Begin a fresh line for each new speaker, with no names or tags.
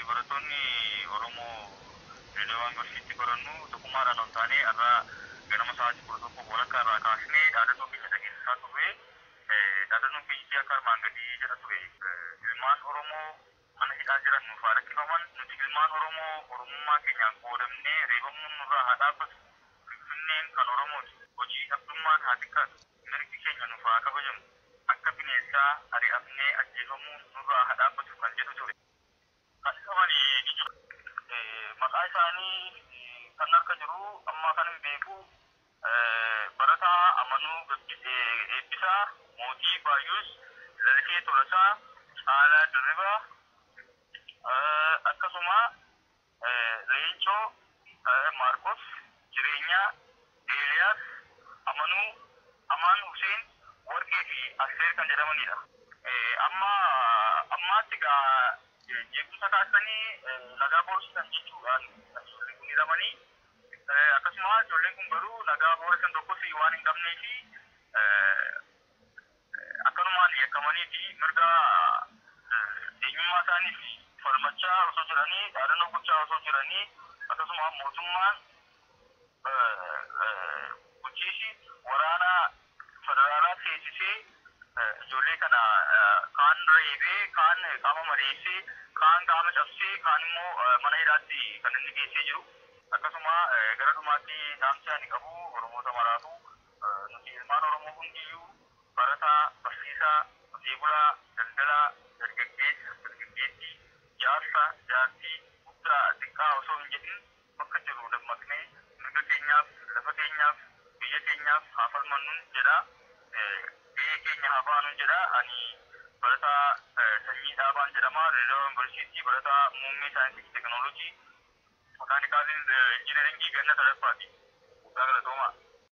Barattoonni Oromoo Dirreedawaa Yuunivarsiitii barannu tokkummaadhaan ol taanee har'a ganama sa'aatii 11:30 irraa kaasnee dhaadannoo keenya dhageessisaa turre. Dhaadannoon keenya akka armaan gadii jedha ture. Ilmaan Oromoo mana hidhaa jiran nuuf haa rakkifaman. Nuti ilmaan Oromoo Oromummaa keenyaan qoodamnee reebamuun nurraa haa dhaabbatu. Finfinneen kan Oromooti. Hojii dhabdummaan haa xiqqaatu. Mirgi keenya nuuf haa kabajamu. Akka bineensaa ari'amnee ajjeefamuun nurraa haa dhaabbatu kan jedhu ture. Kan hidhaman ni jiru. Maqaa isaanii kan harka jiru amma kan hin beeku, barataa Amanuu Eebbisaa, Mootii Baayyuus, Lalisee Tolasaa, Caalaa Dirribaa, akkasuma Leencoo Maarkos, Jireenyaa, Eeliyaas, Amanuu, Amaan Huseen, Warqee fi Asteer kan jedhamanidha. Amma ammaatti egaa jeequmsa kaasanii nagaa boorsisan jechuudhaan ijoolleen kun hidhamanii, akkasuma ijoolleen kun garuu nagaa boorsan tokkos waan hin qabnee fi akkanumaan yakkamanii fi mirga eenyummaa isaanii fi falmachaa osoo jiranii, dhaadannoo gochaa osoo jiranii, akkasuma mootummaan bulchiisi waraana federaalaa seensisee ijoollee kana kaan reebee, kaan qaama madeessee, kaan qaama cabsee, kaan immoo mana hidhaatti kan inni geessee jiru. Akkasuma gara dhumaatti dhaamsi ani qabu Oromoota maraatu, nuti ilmaan Oromoo hundiyyuu barataa, barsiisaa, qotee bulaa, daldalaa, dargaggeessa, dargaggeettii, jaarsa, jaartii, guddaa, xiqqaa osoo hin jedhin bakka jirru dammaqnee mirga keenyaaf, lafa keenyaaf, biyya keenyaaf haa falmannuun jedha. Biyya keenya haa baanuun jedha. Ani barataa Sanyii Dhaabaan jedhama. Dirreedawaa Yuunivarsiitii barataa muummee saayinsii fi teekinooloojii makaanikaal injineringii ganna sadaffaati. Guddaa galatoomaa.